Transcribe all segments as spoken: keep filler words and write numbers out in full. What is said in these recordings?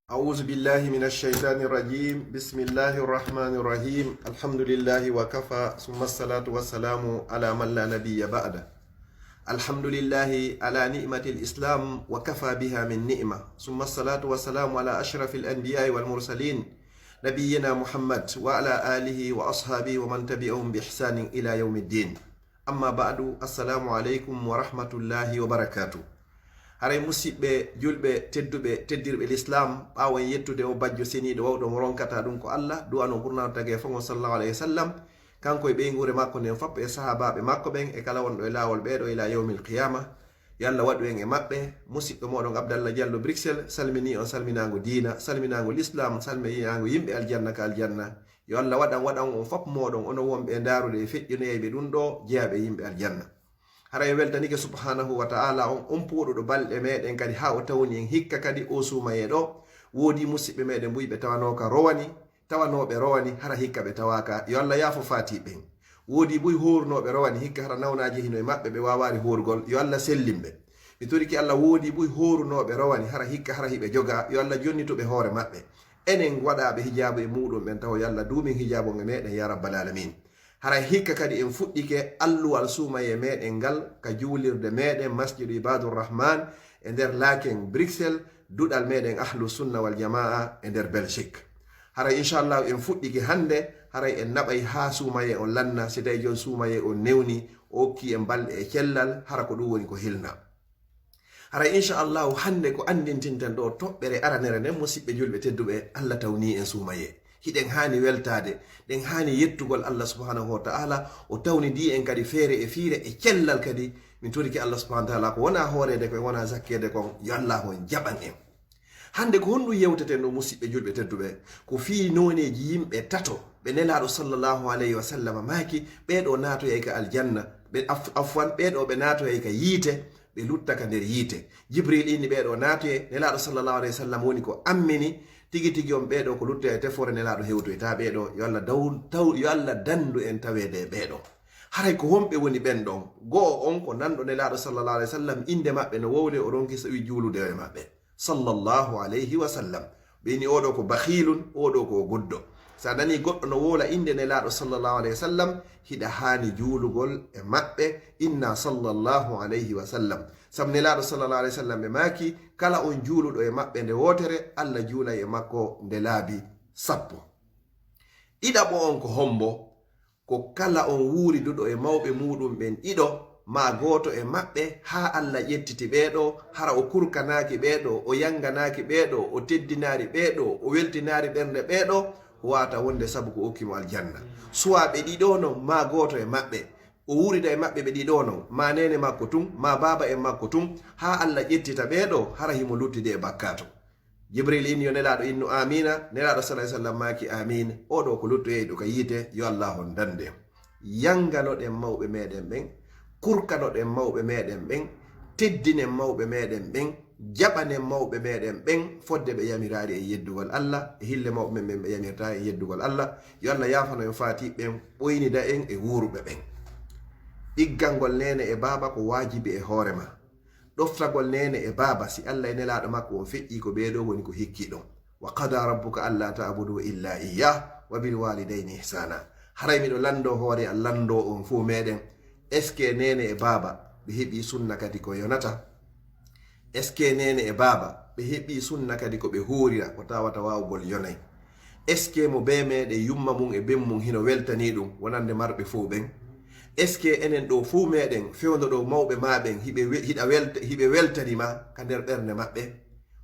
أعوذ بالله من الشيطان الرجيم. بسم الله الرحمن الرحيم. الحمد لله وكفى، ثم الصلاة والسلام على من لا نبي بعده. الحمد لله على نعمة الإسلام وكفى بها من نعمة، ثم الصلاة والسلام على أشرف الأنبياء والمرسلين نبينا محمد وعلى آله وأصحابه ومن تبعهم بإحسان إلى يوم الدين. Amma ba'du, assalamu alaikum wa rahmatullahi wa barakatuh. Haray musiɓɓe julɓe tedduɓe, teddirɓe l'islam, ɓaawo en yettude o bajjo seniiɗo wawɗo mo ronkata ɗum ko Allah, du'ano ɓurnaɗo tagee fo mo sallallahu alayhi wa sallam, kanko e ɓeynguure makko nden fop e sahaabaaɓe makko ɓen e kala wonɗo e laawol ɓeeɗo ila yawmil qiyama. Yo Allah waɗu en e maɓɓe. Musiɗɗo moɗon Abdallah Diallo Bruxelles salmini on salminaango diina, salminaango l'islam, salminaango yimɓe aljanna ka aljanna. Yo Allah waɗan waɗan on fop moɗon onon wonɓe e ndaarude e feƴƴunoyayɓe ɗum ɗo jeyaaɓe yimɓe aljanna. Hara en weltanike subhanahu wa ta'ala on, on pooɗuɗo balɗe meɗen kadi haa o tawni en hikka kadi o suumayee ɗo. Woodi musiɓɓe meɗen buy ɓe tawanooka rowani, tawanooɓe rowani hara hikka ɓe tawaaka. Yo Allah yaafo faati ɓen. Woodi buy hoorunooɓe rowani hikka hara nawnaaje hino e maɓɓe ɓe waawaari hoorugol. Yo Allah sellin ɓe. Mi torike Allah woodi buy hoorunooɓe rowani hara hikka hara hiɓe joga. Yo Allah jonnituɓe hoore maɓɓe. Enen waɗaaɓe hijaabu e muuɗum ɓen taho yo Allah duumin hijaabu on e meɗen ya rabbal alamin. Haray hikka kadi en fuɗɗike alluwal suumayee meɗen ngal ka juulirde meɗen Masjidu Ibadur Rahman e nder Laken Bruxelles, duɗal meɗen Ahlu Sunna wal Jamaa e nder Belgique. Haray inchallahu en fuɗɗike hannde, haray en naɓay haa suumayee on lanna, si tawi jon suumayee on newni, o okki en balɗe e cellal, hara ko ɗum woni ko hilna. Haray inchallahu hannde ko anndintinten ɗo toɓɓere aranere nden, musiɓɓe julɓe tedduɓe, Allah tawni en suumayee. Hiɗen haani weltaade, ɗen haani yettugol Allah subhanahu wa ta'ala, o tawnidi en kadi feere e fiire e cellal kadi. Min torike Allah subhanahu wa ta'ala ko wona hooreede kon, wona zakkeede kon, yo Allah on jaɓan en. Hannde ko honɗum yewteten ɗo musiɓɓe julɓe tedduɓe? Ko fii nooneeji yimɓe tato ɓe Nelaaɗo sallallahu alayhi wa sallam maaki, ɓee ɗo naatoyay ka aljanna, ɓe af-, afwan, ɓee ɗo ɓe naatoyay ka yiite, ɓe lutta ka nder yiite. Jibril inni ɓee ɗo naatoye, Nelaaɗo sallallahu alayhi wa sallam woni ko ammini, tigi tigi on ɓee ɗo ko luttoya e tefoore Nelaaɗo hewtoyta ɓee ɗo, yo Allah daw-, taw-, yo Allah dandu en taweede e ɓee ɗo. Haray ko honɓe woni ɓen ɗon? Go'o on ko nanɗo Nelaaɗo sallallahu alayhi wa sallam innde maɓɓe no wowle o ronki sawi juulude e maɓɓe. Sallallahu alayhi wa sallam. Ɓe inni oɗo ko bakhilun, oɗo ko o guddo. Sa nani goɗɗo no wowla innde Nelaaɗo sallallahu alayhi wa sallam, hiɗa haani juulugol e maɓɓe, inna sallallahu alayhi wa sallam. Sabu Nelaaɗo sallallahu alayhi wa sallam ɓe maaki, kala on juuluɗo e maɓɓe nde wootere, Allah juulay e makko nde laabi sappo. Ɗiɗaɓo on ko hombo? Ko kala on wuuriduɗo e mawɓe muuɗum ɓen ɗiɗo, maa gooto e maɓɓe, haa Allah ƴettiti ɓee ɗo, hara o kurkanaaki ɓee ɗo, o yanganaaki ɓee ɗo, o teddinaari ɓee ɗo, o weltinaari ɓernde ɓee ɗo, o wata wonde sabu ko okki mo aljanna. Suwaa ɓe ɗiɗo non, maa gooto e maɓɓe, o wuurida e maɓɓe ɓe ɗiɗo non, maa neene makko tun, maa baaba en makko tun, haa Allah ƴettita ɓee ɗo, hara himo luttidi e bakkaatu. Jibril inni yo Nelaaɗo innu aamiina, Nelaaɗo sallallahu alayhi wa sallam maaki aamiin. Oɗo ko luttoyayɗo ka yiite, yo Allah on dande. Yanganoɗen mawɓe meɗen ɓen, kurkanoɗen mawɓe meɗen ɓen, teddinen mawɓe meɗen ɓen, jaɓanen mawɓe meɗen ɓen, fodde ɓe yamiraari e yeddugol Allah, e hille mawɓe men ɓen ɓe yamirta e yeddugol Allah. Yo Allah yaafano en faati ɓen, ɓoynida en e wuuruɓe ɓen. Ɗiggangol neene e baaba ko waajibi e hoore ma. Ɗoftagol neene e baaba, si Allah e Nelaaɗo makko on feƴƴii ko ɓee ɗo woni ko hikki ɗon. Wa qada rabbuka alla ta'budu illa iyyah wa bil walidayni ihsana. Haray miɗo lanndo hoore an lanndo on fow meɗen. Est-ce que neene e baaba ɓe heɓii sunna kadi ko yonata? Est-ce que neene e baaba ɓe heɓii sunna kadi ko ɓe hoorira ko tawata waawgol yonay? Est-ce que mo bee meɗen yumma mum e ben mum hino weltanii ɗum wonande marɓe fow ɓen? Est-ce que enen ɗo fow meɗen fewndo ɗo mawɓe ma ɓen hiɓe we-, hiɗa welta-, hiɓe weltani ma ka nder ɓernde maɓɓe?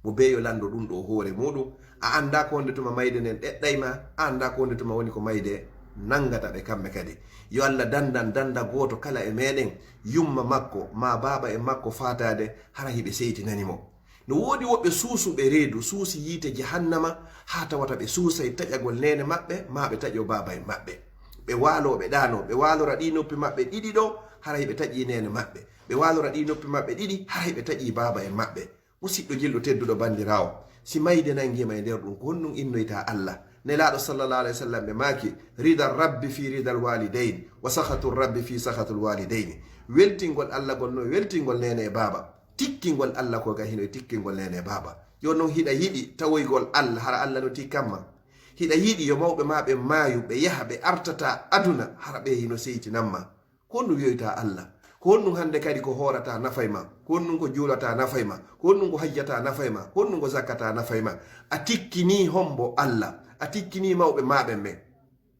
Mo bee yo lanndo ɗum ɗo hoore muɗum. A anndaa ko wonde tuma mayde nden ɗeɗɗay ma, a anndaa ko wonde tuma woni ko mayde nanngata ɓe kamɓe kadi. Yo Allah danndan dannda gooto kala e meɗen, yumma makko, maa baaba en makko faataade, hara hiɓe seytinani mo. No woodi woɓɓe suusuɓe reedu, suusi yiite jahannama, haa tawata ɓe suusay taƴagol neene maɓɓe, maa ɓe taƴo baaba en maɓɓe. Ɓe waaloo, ɓe ɗaanoo, ɓe waalora ɗii noppi maɓɓe ɗiɗi ɗo, hara hiɓe taƴii neene maɓɓe. Ɓe waalora ɗii noppi maɓɓe ɗiɗi, hara hiɓe taƴii baaba en maɓɓe. Musiɗɗo jilɗo tedduɗo banndiraawo, si mayde nanngiima e nder ɗum, ko honɗum innoyta Allah? Nelaaɗo sallallahu alayhi wa sallam ɓe maaki, rida rabbi fi ridal walidayn, wa sakhatu rabbi fi sakhatul walidayn. Weltingol Allah gol no e weltingol neene e baaba. Tikkingol Allah ko ga hino e tikkingol neene e baaba. Jooni noon hiɗa yiɗi tawoygol Allah, hara Allah no tikkanma? Hiɗa yiɗi yo mawɓe ma ɓen maayu, ɓe yaha, ɓe artata aduna, hara ɓe hino seytinanma? Ko honɗum wi'oyta Allah? Ko honɗum hannde kadi ko hoorata nafay ma? Ko honɗum ko juulata nafay ma? Ko honɗum ko hajjata nafay ma? Ko honɗum ko zakkata nafay ma? A tikkini hombo Allah? A tikkini mawɓe ma ɓen ɓen?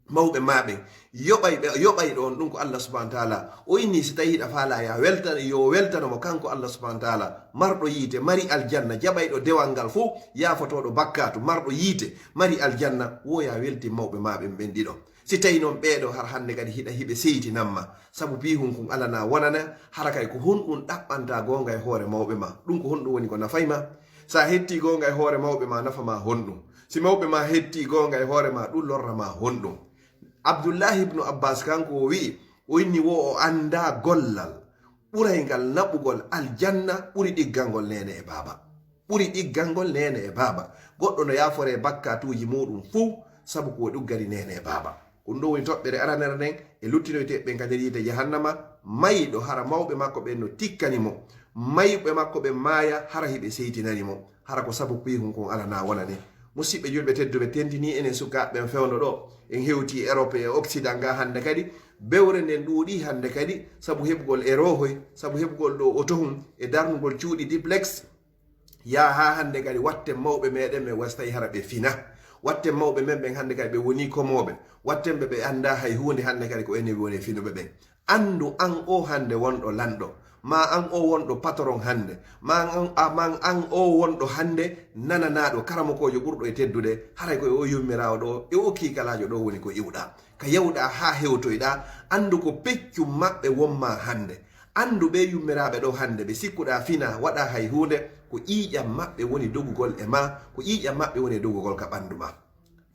Mawɓe ma ɓen yoɓay ɓe, yoɓay ɗon ɗum ko Allah subhanahu wa ta'ala. O inni si tawi hiɗa faala ya weltan, yo weltano mo kanko Allah subhanahu wa ta'ala, marɗo yiite, mari aljanna, jaɓayɗo dewal ngal fof, yaafotooɗo bakkaatu, marɗo yiite, mari aljanna, wo ya weltin mawɓe ma ɓen ɓen ɗiɗo. Si tawi noon ɓeeɗo har hannde kadi hiɗa hiɓe seytinanma, sabu piihun kun alana wonana, hara kay ko honɗum ɗaɓɓanta goonga e hoore mawɓe ma? Ɗum ko honɗum woni ko nafay ma? Sa hetti goonga e hoore mawɓe ma, nafa ma honɗum? Si mawɓe ma hetti goonga e hoore ma, ɗum lorra ma honɗum? Abdullahi ibnu Abbas kanko o wi'i, o inni wo o annda gollal ɓuray ngal naɓugol aljanna ɓuri ɗiggangol neene e baaba. Ɓuri ɗiggangol neene e baaba. Goɗɗo no yaafore bakkaatuuji muuɗum fuu, sabu ko o ɗuggani neene e baaba. Ko ɗum ɗo woni toɓɓere aranere nden, e luttinoyte ɓen ka nder yiite jahannama, mayɗo hara mawɓe makko ɓen no tikkani mo, mayɓe makko ɓen maaya hara hiɓe seytinani mo, hara ko sabu piihun kun alana wonane. Musidɓe julɓe tedduɓe, tentini enen sukaaɓe ɓen fewndo ɗo, en hewti Europe e Occident nga hannde kadi, bewre nden ɗuuɗi hannde kadi, sabu heɓugol e rohoy, sabu heɓugol ɗo otohun, e darnugol cuuɗi duplex, yaa haa hannde kadi watten mawɓe meɗen ɓen, wa si tawi hara ɓe fina. Watten mawɓe men ɓen hannde kadi ɓe woni komooɓe. Watten ɓe ɓe annda hay huunde hannde kadi ko enen woni finuɓe ɓen. Anndu an o hannde wonɗo lanɗo, ma an o wonɗo patron hannde, ma an, a, ma an o wonɗo hannde nananaaɗo karamokoojo ɓurɗo e teddude, haray ko e o yummiraawo ɗo, e o kiikalaajo ɗo woni ko iwɗa. Ka yawɗa haa hewtoyɗa, anndu ko peccu maɓɓe wonma hannde. Anndu ɓee yummiraaɓe ɗoo hannde, ɓe sikkuɗaa finaa, waɗaa hay huunde, ko ƴiiƴam maɓɓe woni dogugol e maa, ko ƴiiƴam maɓɓe woni e dogugol ka ɓanndu maa.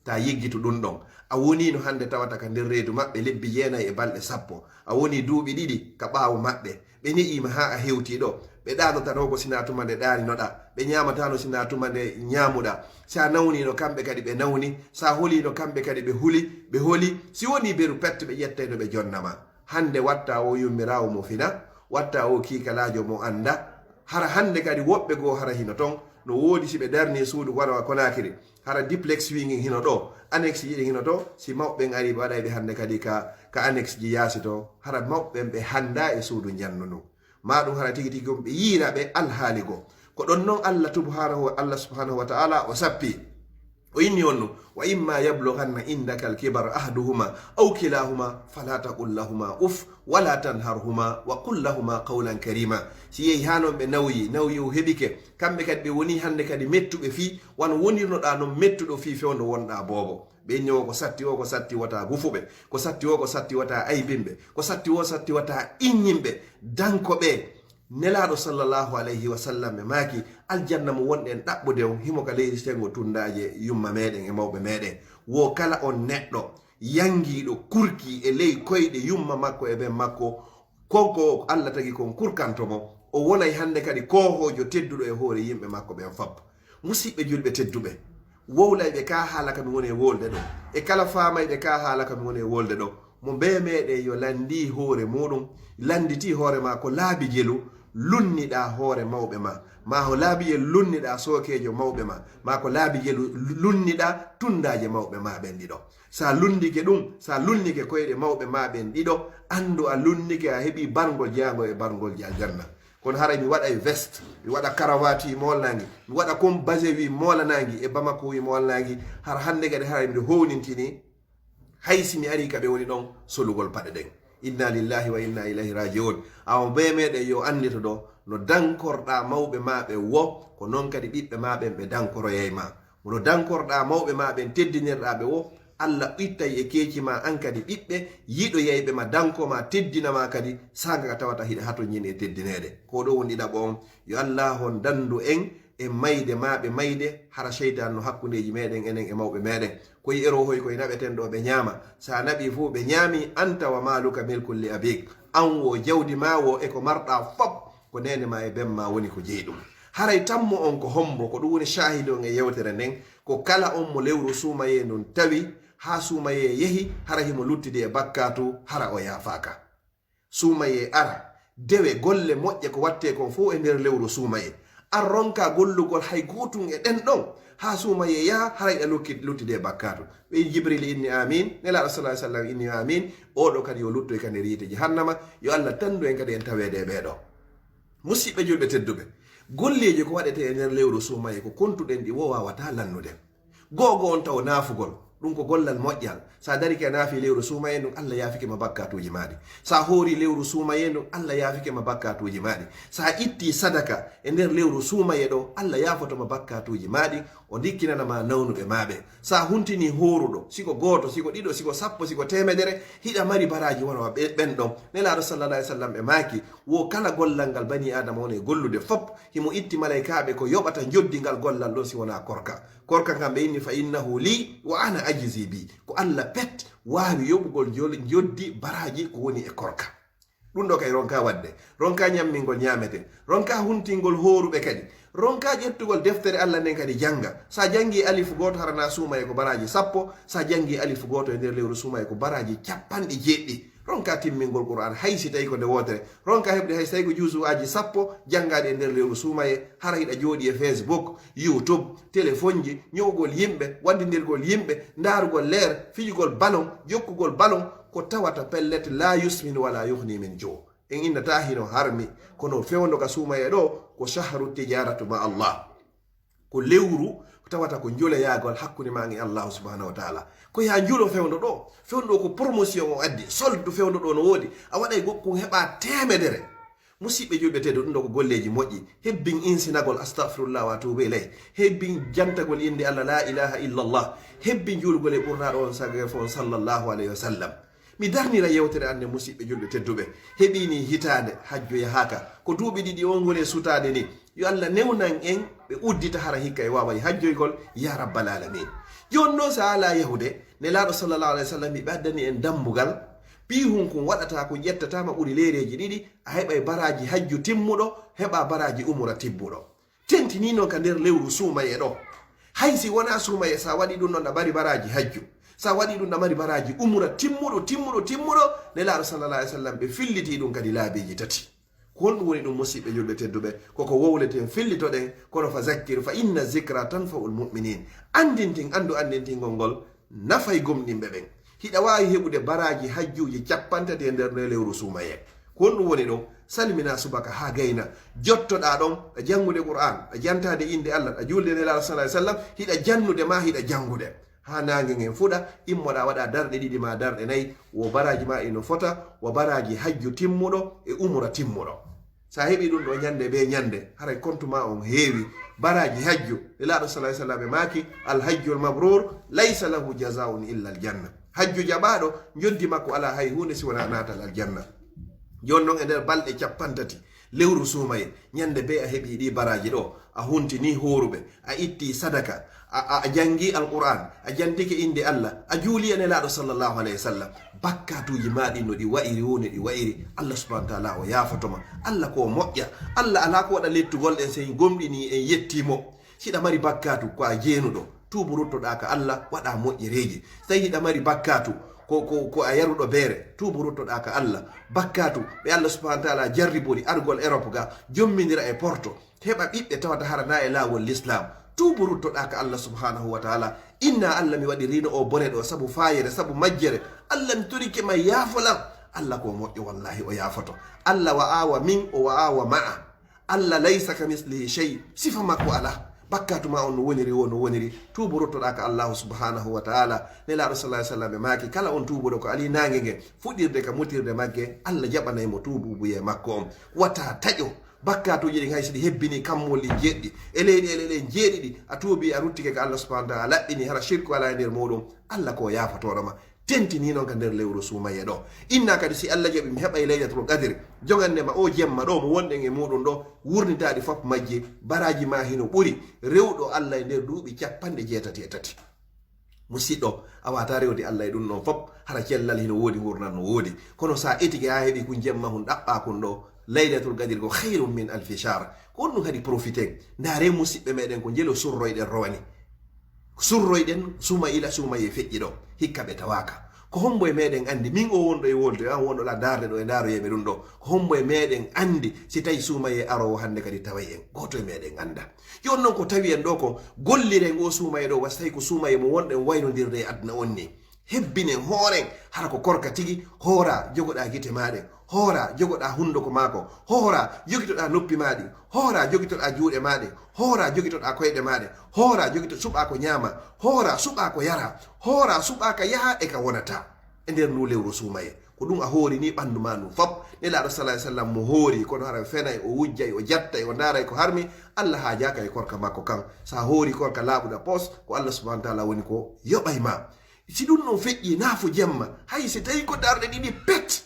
Taa yiggitu ɗum ɗon. A woniino hannde tawata ka nder reedu maɓɓe lebbi jeenay e balɗe sappo. A wonii duuɓi ɗiɗi ka ɓaawo maɓɓe. Ɓe ne'ii ma haa a hewtii ɗoo. Ɓe ɗaanotaano ko sinaa tuma nde ɗaaninoɗaa. Ɓe ñaamataano sinaa tuma nde ñaamuɗaa. Si a nawniino, kamɓe kadi ɓe nawni. Si a holiino, kamɓe kadi ɓe huli, ɓe holi. Si wonii beru pet, ɓe ƴettayno ɓe jonna ma. Hannde watta o yummiraawo mo fina, watta o kiikalaajo mo annda. Hara hannde kadi woɓɓe goo hara hino ton, no woodi si ɓe darni suudu wano wa Conakry. Hara duplex wingin hino ɗo, annexe ji ɗin hino to, si mawɓe ɓen ari ɓe waɗay ɓe hannde kadi ka, ka annexe ji yaasi to, hara mawɓe ɓen ɓe hannda e suudu njannu ndun. Ma ɗum hara tigi tigi on ɓe yiira ɓe alhaali goo. Ko ɗon non Allah subhanahu wa, Allah subhanahu wa ta'ala o sappi. O inni on ɗum, "Wa imma yablughanna indaka al-kibara ahaduhuma aw kilahuma fala taqul lahuma uff wala tanharhuma wa qul lahuma qawlan karima." Si yehi haa non ɓe nawyi, nawyi o heɓike, kamɓe kadi ɓe woni hannde kadi mettuɓe fii, wano wonirnoɗaa non mettuɗo fii fewndo wonɗaa boobo. Ɓe inni o ko satti o, ko satti wata gufuɓe, ko satti o, ko satti wata aybinɓe, ko satti o, satti wata iññinɓe, danko ɓe. Nelaaɗo sallallahu alayhi wa sallam ɓe maaki, aljanna mo wonɗen ɗaɓɓude on, himo ka leydi senngo tunndaaje yumma meɗen e mawɓe meɗen. Wo kala on neɗɗo yangiiɗo kurki e ley koyɗe yumma makko e ben makko, kon ko Allah tagi kon kurkanto mo, o wonay hannde kadi koohoojo tedduɗo e hoore yimɓe makko ɓen fop. Musiɓɓe julɓe tedduɓe, wowlayɓe ka haala ka mi woni e wolde ɗo, e kala faamayɓe ka haala ka mi woni e wolde ɗo, mo bee meɗen yo lanndii hoore muuɗum, lannditii hoore maa ko laabi jelu lunniɗaa hoore mawɓe maa, maa ko laabi jelu lunniɗaa sookeejo mawɓe maa, maa ko laabi jelu lunniɗaa tunndaaje mawɓe maa ɓen ɗiɗo. Sa lunndike ɗum, sa lunndike koyɗe mawɓe maa ɓen ɗiɗo, anndu a lunndike, a heɓii barngol jeyaangol e barngol aljanna. Kono haray mi waɗay veste, mi waɗa karawati molnaange, mi waɗa kon basewi molanaange e Bamako wi molnaange, har hannde kadi haray miɗo hownintini, hay si mi arii ka ɓe woni ɗon solugol paɗe ɗen. Inna lillahi wa inna ilayhi raji'un. Awa bee meɗen yo anndito ɗo, no dankorɗaa mawɓe maa ɓen wo, ko non kadi ɓiɓɓe maa ɓen ɓe dankoroyay ma. Mo no dankorɗaa mawɓe maa ɓen teddinirɗaa ɓe wo, Allah ittay e keeci maa an kadi ɓiɓɓe yiɗoyayɓe ma, danko ma, teddina ma kadi, saanga ka tawata hiɗa hatonjini e teddineede. Ko ɗo woni ɗiɗaɓo on, yo Allah on danndu en e mayde maa ɓe mayde, hara seytaan no hakkundeeji meɗen enen e mawɓe meɗen. Koy ero hoy koy naɓeten ɗo ɓe ñaama. Sa naɓii fuu ɓe ñaami, anta wa maaluka milkun li abik. An wo jawdi maa wo e ko marɗaa fop, ko neene maa e ben maa woni ko jeyi ɗum. Haray tammo on ko hombo? Ko ɗum woni shahidi on e yewtere nden. Ko kala on mo lewru suumayee ndun tawi, haa suumayee yehi, hara himo luttidi e bakkaatu, hara o yaafaaka. Suumayee ara, dewe golle moƴƴe ko wattee kon fow e nder lewru suumayee. An ronka gollugol hay gootun e ɗen ɗon, haa suumayee yaha, haray ɗa lukki-, luttude e bakkaatu. Ɓe inni Jibril inni amin, Nelaaɗo sallallahu alaihi wasallam inni amin, oo ɗoo kadi yo luttoy ka nder yiite jahannama, yo Allah tandu en kadi en taweede e ɓee ɗoo. Musiɓɓe julɓe tedduɓe, golleeji ko waɗetee e nder lewru suumayee ko kontuɗen ɗi woo waawataa lannude. Goo goo on taw naafugol, ɗum ko gollal moƴƴal. Sa darike a naafi lewru suumayee ndun, Allah yaafike ma bakkaatuuji maa ɗi. Sa hoori lewru suumayee ndun, Allah yaafike ma bakkaatuuji maa ɗi. Sa itti sadaka e nder lewru suumayee ɗon, Allah yaafoto ma bakkaatuuji maa ɗi, o ndikkinana ma nawnuɓe maa ɓe. Sa huntini hooruɗo, si ko gooto, si ko ɗiɗo, si ko sappo, si ko teemedere, hiɗa mari baraaji wano ɓe-, ɓen ɗon. Nelaaɗo sallallahu alaihi wasallam ɓe maaki, wo kala gollal ngal banii Aadama woni e gollude fop, himo itti malaykaaɓe ko yoɓata njoddi ngal gollal ɗon si wonaa korka. Korka kan ɓe inni, "Fa innahu li wa ana ajzi bi." Ko Allah pet waawi yoɓugol jol-, njoddi baraaji ko woni e korka. Ɗum ɗo kay ronka waɗde. Ronka ñammingol ñaamete. Ronka huntingol hooruɓe kadi. Ronka ƴettugol deftere Allah nden kadi jannga. Sa janngi alifu gooto harana suumayee ko baraaji sappo. Sa janngi alifu gooto e nder lewru suumayee ko baraaji capanɗe jeeɗiɗi. Ronka timmingol Qur'an hay si tawi ko nde wootere. Ronka heɓde hay si tawi ko juusuwaaji sappo janngaaɗi e nder lewru suumayee. Hara hiɗa jooɗi e Facebook, YouTube, telefonji, ño'ugol yimɓe, waddindirgol yimɓe, ndaarugol leer, fijugol balon, jokkugol balon, ko tawata pellet la yusmin wala yuhni min ju. En innata hino harmi, kono fewndo ka suumayee ɗo ko shahru tijaratu ma Allah. Ko lewru tawata ko njuloyaagol hakkunde ma e Allah subhanahu wa ta'ala. Ko yaa njulo fewndo ɗo. Fewndo ɗo ko promotion o addi. Soldu fewndo ɗo no woodi. A waɗay gokkun heɓa teemedere. Musiɓɓe julɓe tedduɓe, ɗum ɗo ko golleeji moƴƴi. Hebbin insinagol astaghfirullah wa atubu ilayh. Hebbin jantagol innde Allah la ilaha illallah. Hebbin juulgol e ɓurnaaɗo on sagaye fof on sallallahu alayhi wa sallam. Mi darnira yewtere an nde musiɓɓe julɓe tedduɓe. Heɓi ni hitaande hajju yahaaka. Ko duuɓi ɗiɗi on woni e sutaade ni. Yo Allah newnan en ɓe uddita hara hikka e waaway hajjoygol ya rabbal alamin. Jooni noon sa ala yahude, Nelaaɗo sallallahu alayhi wa sallam mi ɓe addani en dambugal. Piihun kun waɗata ko ƴettata ma ɓuri leereeji ɗiɗi, a heɓay baraaji hajju timmuɗo, heɓa baraaji umura timmuɗo. Tentini noon ka nder lewru suumayee ɗo. Hay si wonaa suumayee, sa waɗi ɗum ɗon, a mari baraaji hajju. Sa waɗi ɗum, a mari baraaji umura timmuɗo, timmuɗo, timmuɗo. Nelaaɗo sallallahu alaihi wasallam ɓe filliti ɗum kadi laabiiji tati. Ko honɗum woni ɗum, musiɓɓe julɓe tedduɓe? Koko wowleten, fillitoɗen, kono fa zakkir fa inna zikra tanfa'ul mu'minin. Andintin, andu andintingol ngol nafay gomɗinɓe ɓen. Hiɗa waawi heɓude baraaji hajjuuji capanɗe tati e nder nde lewru suumayee. Ko honɗum woni ɗum? Salmina subaka haa gayna. Jottoɗaa ɗon, ɗa janngude Qur'an, ɗa jantaade innde Allah, ɗa juulde Nelaaɗo sallallahu alaihi wasallam, hiɗa jannude ma hiɗa janngude. Haa naange ngen fuɗa, immoɗaa waɗa darɗe ɗiɗi maa darɗe nayi, wo baraaji ma ino fota, wo baraaji hajju timmuɗo e umura timmuɗo. Sa heɓi ɗum ɗo ñande be ñande, haray kontu ma on heewi. Baraaji hajju, Nelaaɗo sallallahu alaihi wasallam e maaki, "Al hajjul mabrur laysa lahu jazaa'un illa al janna." Hajju jaɓaaɗo, njoddi makko alaa hay huunde si wonaa naatal aljanna. Jooni non e nder balɗe capanɗe tati lewru suumayee, ñande be a heɓi ɗi baraaji ɗo, a huntini hooruɓe, a itti sadaka, a, a, a jangi Alqur'an, a jantike innde Allah, a juuli e Nelaaɗo sallallahu alaihi wasallam, bakkaatuuji ma ɗin no ɗi wa'iri, woni ɗi wa'iri, Allah subhanahu wa ta'ala o yaafoto ma. Allah ko moƴƴa. Allah alaa ko waɗa lettugol ɗen sey gomɗini en yetti mo. Hiɗa mari bakkaatu ko a jeenuɗo, tuubu ruttoɗaa ka Allah, waɗa moƴƴereeji. Sey hiɗa mari bakkaatu ko, ko, ko a yaruɗo beere, tuubu ruttoɗaa ka Allah. Bakkaatu ɓe Allah subhanahu wa ta'ala jarribori argol Europe ga, jommindira e porto. Heɓa ɓiɓɓe tawata hara na e laawol l'islam. Tuubu ruttoɗaa ka Allah subhanahu wa ta'ala. Inna Allah mi waɗi rino o bone ɗo sabu faayere, sabu majjere. Allah mi torike ma yaafolam. Allah ko moƴƴo, wallahi o yaafoto. Allah wa awa min, o wa awa ma'a. Allah laysa ka mislihi shay. Sifa makko ala. Bakkaatu ma on no woniri, wo no woniri. Tuubu ruttoɗaa ka Allah subhanahu wa ta'ala. Nelaaɗo sallallahu alaihi wasallam e maaki, kala on tuubuɗo ko ali naange nge, fuɗirde ka mutirde magge, Allah jaɓanay mo tuubu buye makko on. Wata taƴo. Bakkaatuuji ɗin hay si ɗi hebbini kammol ɗin jeɗɗi e leyɗe, e leyɗe jeeɗiɗi, a tuubi, a ruttike ka Allah subhanahu wa ta'ala, a laɓɓini, hara shirku alaa e nder muɗum, Allah ko yaafotooɗo ma. Tentini non ka nder lewru suumayee ɗo. Inna kadi si Allah jaɓi mi heɓay laylatul qadri, jogande ma o jemma ɗo mo wonɗen e muɗum ɗo, wurnitaaɗi fof majji, baraaji ma hino ɓuri rewɗo Allah e nder duuɓi capanɗe jeetati e tati. Musiɗɗo, a wata rewde Allah e ɗum ɗon fop, hara cellal hino woodi, ngurndan no woodi. Kono sa etike haa heɓi kun jemma hun ɗaɓɓa kun ɗo, laylatul qadri ko khairun min alfi shahr. Ko honɗum kadi profiten? Ndaare musiɓɓe meɗen ko njelo surroyɗen rowani. Surroyɗen suumayee, suumayee feƴƴi ɗo, hikka ɓe tawaaka. Ko hombo e meɗen andi, min o wonɗo e wolde, an wonɗo la darde ɗo e ndaroyeɓe ɗum ɗo, ko hombo e meɗen andi si tawi suumaye aroowo hande kadi taway en? Gooto e meɗen anda. Yo on non ko tawi en ɗo ko golliren o suumaye ɗo, wasi tawi ko suumaye mo wonɗen waynodirde e aduna on ni. Hebbinen hooren, hara ko korka tigi. Hoora, jogoɗa gite maɗen. Hoora, jogoɗa hunduko maako. Hoora, jogitoɗa noppi maɗi. Hoora, jogitoɗa juuɗe maɗe. Hoora, jogitoɗa koyɗe maɗe. Hoora, jogito suɓa ko ñaama. Hoora, suɓa ko yara. Hoora, suɓa ka yaha e ka wonata e nder ndu lewru suumaye. Ko ɗum a hoori ni ɓandu ma ndun fop. Nelaaɗo sallallahu alaihi wasallam mo hoori, kono hara fenay, o wujjay, o jattay, o ndaaray ko harmi, Allah haajaaka e korka makko kan. Sa hoori korka laaɓuɗa pos, ko Allah subhanahu wa ta'ala woni ko yoɓay ma. Si ɗum ɗon feƴƴi naafo jemma, hay si tawi ko darɗe ɗiɗi pet,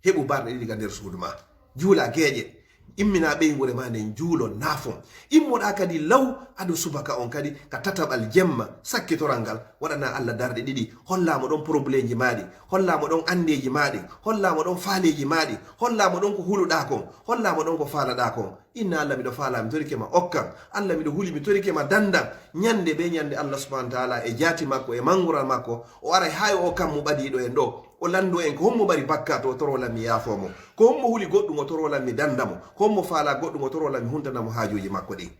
heɓu barɗe ɗiɗi ka nder suudu ma. Juula geeƴe. Immina ɓeynguure ma nden juulo naafo. Immoɗa kadi law ado subaka on kadi ka tataɓal jemma sakkitoral ngal. Waɗana Allah darɗe ɗiɗi. Hollamo ɗon problémeji maɗi. Hollamo ɗon andeji maɗi. Hollamo ɗon faaleji maɗi. Hollamo ɗon ko huluɗa kon. Hollamo ɗon ko faalaɗa kon. Inna Allah, miɗo faala, mi torike ma okkan. Allah, miɗo huli, mi torike ma dandan. Ñande be ñande Allah subhanahu wa ta'ala e jaati makko e mangural makko, o aray hay o kammu ɓadiiɗo en ɗo. O lanndo en ko hommo mari bakkaatu, o toro lammi yaafoo mo. Ko hommo huli goɗɗum, o toro lammi danda mo. Ko hommo faala goɗɗum, o toro lammi huntana mo haajuuji makko ɗin.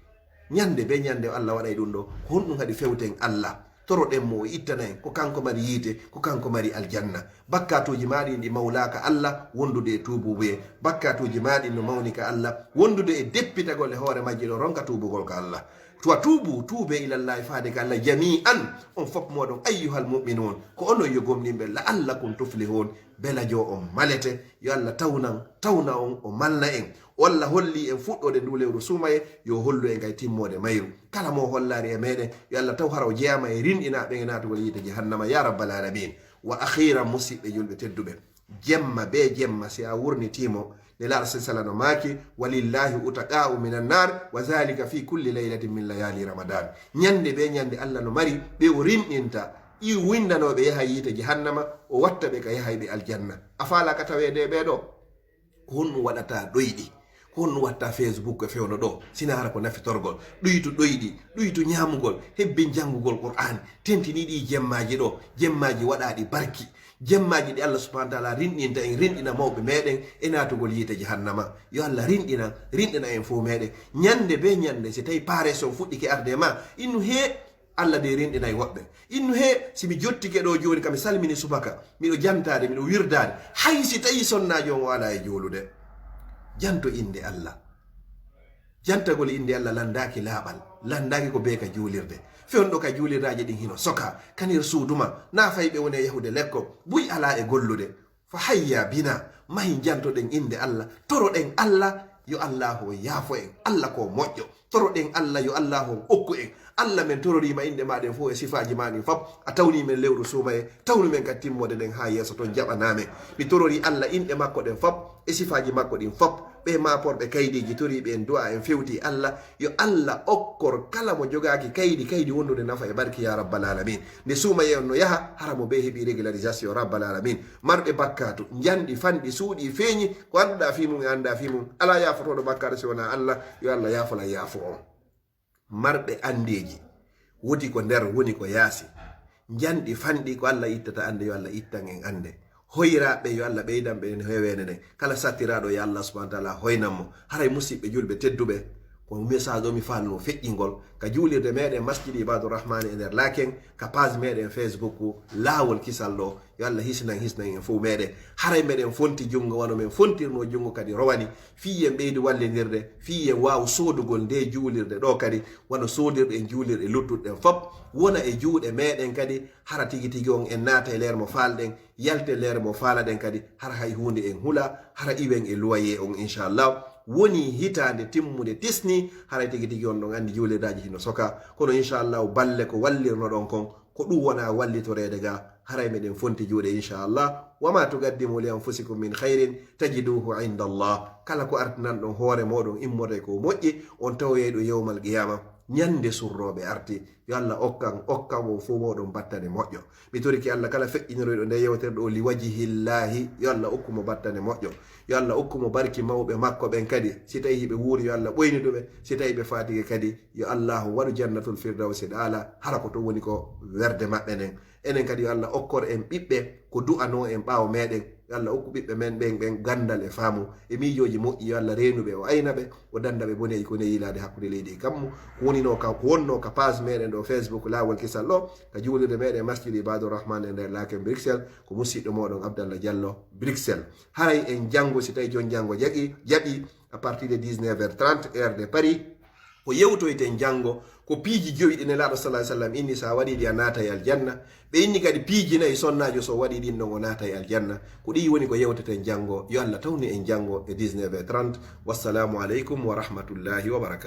Ñande be ñande Allah waɗay ɗum ɗo. Ko honɗum haɗi fewten Allah? Toroɗen mo o ittana en. Ko kanko mari yiite, ko kanko mari aljanna. Bakkaatuuji maa ɗin ɗi mawlaaka Allah wondude e tuubuubuye. Bakkaatuuji maa ɗin no mawni ka Allah wondude e deppitagol e hoore majji ɗo ronka tuubugol ka Allah. Wa tuubu, tuube ilallahi faade ka Allah jami'an, on fop mooɗon, ayyuhal mu'minun, ko onon yo gomɗinɓe, la'allakum tuflihun, bela jo on malete. Yo Allah tawnan, tawna on, o malna en. O Allah holli en fuɗɗoode ndu lewru suumaye, yo hollu en kay timmoode mayru. Kala mo o hollaari e meɗen, yo Allah taw hara o jeyaama e rinɗinaaɓe e naatugol yiite jahannama, ya rabbal alamin. Wa akhiran, musiɓɓe julɓe tedduɓe, jemma be jemma, si a wurnitiimo, Nelaaɗo sallallahu alaihi wasallam no maaki, "Walillahi utaqa'u minan nar, wa zalika fi kulli laylatin min layali Ramadan." Ñande be ñande Allah no mari ɓe o rinɗinta, i windanooɓe yaha yiite jahannama, o watta ɓe ka yahayɓe aljanna. A faala ka taweede ɓe ɗo? Ko honɗum waɗata ɗoyɗi? Ko honɗum watta Facebook e fewndo ɗo? Sina hara ko nafitorgol. Ɗuytu ɗoyɗi, ɗuytu ñaamugol, hebbin janngugol Qur'an. Tentini ɗi jemmaaji ɗo, jemmaaji waɗaaɗi barki. Jemmaaji ɗi Allah subhanahu wa ta'ala rinɗinta en, rinɗina mawɓe meɗen e naatugol yiite jahannama. Yo Allah rinɗina, rinɗina en fof meɗen. Ñande be ñande, si tawi paare son fuɗɗike arde ma, innu he Allah de rinɗinay woɓɓe. Innu he, si mi jottike ɗo jooni, ka mi salmini subaka, miɗo jantaade, miɗo wirdaade. Hay si tawi sonnaajo on o alaa e juulude, janto innde Allah. Jantagol innde Allah lanndaaki laaɓal, lanndaaki ko bee ka juulirde. Fewndo ka juuliraaji ɗin hino soka, ka nder suudu ma, na fay ɓe woni e yahude lekkol, buy alaa e gollude. Fa hayya bina, mahin jantoɗen innde Allah, toroɗen Allah, yo Allah on yaafo en, Allah ko moƴƴo. Toroɗen Allah, yo Allah on okku en. Allah, men tororiima inɗe maa ɗen fof e sifaaji maa ɗin fop. A tawni men lewru suumaye, tawnu men ka timmoode nden haa yeeso ton, jaɓanaa men. Mi torori Allah inɗe makko ɗen fop e sifaaji makko ɗin fop. Ɓe maaporɓe kaydiiji, toriiɓe en du'a, en fewti Allah, yo Allah okkor kala mo jogaaki kaydi, kaydi wondude nafa e barki, ya rabbal alamin. Nde suumaye on no yaha, hara mo be heɓi régularisation, rabbal alamin. Marɓe bakkaatu, njanɗi, fanɗi, suuɗi, feeñi, ko annduɗaa fii mum e anndaa fii mum, alaa yaafotooɗo bakkaatu si wonaa Allah, yo Allah yaafo lan, yaafo on. Marɓe anndeeji, wodi ko nder, woni ko yaasi. Njanɗi, fanɗi, ko Allah ittata annde, yo Allah ittan en annde. Hoyraaɓe, yo Allah ɓeydan ɓe en heeweende nden. Kala sattiraaɗo, yo Allah subhanahu wa ta'ala hoynan mo. Haray musiɓɓe julɓe tedduɓe, ko message o mi faalno feƴƴingol ka juulirde meɗen Masjidi Ibadur Rahmani e nder Laken, ka page meɗen Facebook Laawol Kisal ɗo. Yo Allah hisnan, hisnan en fof meɗen. Haray meɗen fonti junngo wano men fontirno junngo kadi rowani. Fii en ɓeydu wallindirde, fii en waawu soodugol nde juulirde ɗo kadi, wano soodirɗen juulirɗe luttuɗe ɗen fop, wona e juuɗe meɗen kadi, hara tigi tigi on en naata e leer mo faalɗen, yalte leer mo faalaɗen kadi, hara hay huunde en hula, hara iwen e luwaye on, inchallah. Woni hitaande timmude tisni, haray tigi tigi on ɗon anndi juulirdaaji hino soka. Kono inchallah, balle ko wallirnoɗon kon, ko ɗum wona wallitoreede ga, haray meɗen fonti juuɗe, inchallah. Wa ma tuqaddimu li anfusikum min khairin tajiduhu inda Allah. Kala ko artinanɗon hoore moɗon immorde ko moƴƴi, on tawoyay ɗum yawmal qiyama. Ñande surrooɓe arti, yo Allah okkan okkan on fof mooɗon battane moƴƴo. Mi torike Allah kala feƴƴinoroyɗo nde yewtere ɗo li wajihillahi, yo Allah okku mo battane moƴƴo. Yo Allah okku mo barki mawɓe makko ɓen kadi, si tawi hiɓe wuuri yo Allah ɓoyni ɗumen, si tawi ɓe faatike kadi yo Allahu waɗu jannatul firdawsi ɗaala, hara ko to woni ko werde maɓɓe nden. Enen kadi yo Allah okkor en ɓiɓɓe ko du'anoo en ɓaawo meɗen. Yo Allah okku ɓiɓɓe men ɓen ɓen ganndal e faamu e miijooji moƴƴi. Yo Allah reenu ɓe, o ayna ɓe, o dannda ɓe boneeji ko neyi yiilaade hakkunde leydi e kammu. Ko woninoo ka, ko wonnoo ka page meɗen ɗo Facebook Laawol Kisal ɗo, ka juulirde meɗen Masjid Ibadur Rahman e nder Laken Bruxelles, ko musiɗɗo moɗon Abdallah Diallo Bruxelles. Haray en janngo, si tawi jon janngo jaɓi, jaɓi à partir de dix-neuf heures trente, heure de Paris, ko yewtoyten janngo ko piiji jowi ɗi Nelaaɗo sallallahu alaihi wasallam inni, sa waɗi ɗi a naatay aljanna. Ɓe inni kadi piiji nayi sonnaajo so waɗi ɗin ɗon o naatay aljanna. Ko ɗi woni ko yewteten janngo. Yo Allah tawnu en janngo e dix-neuf heures trente. Wassalamu aleykum wa rahmatullahi wa barakatuh.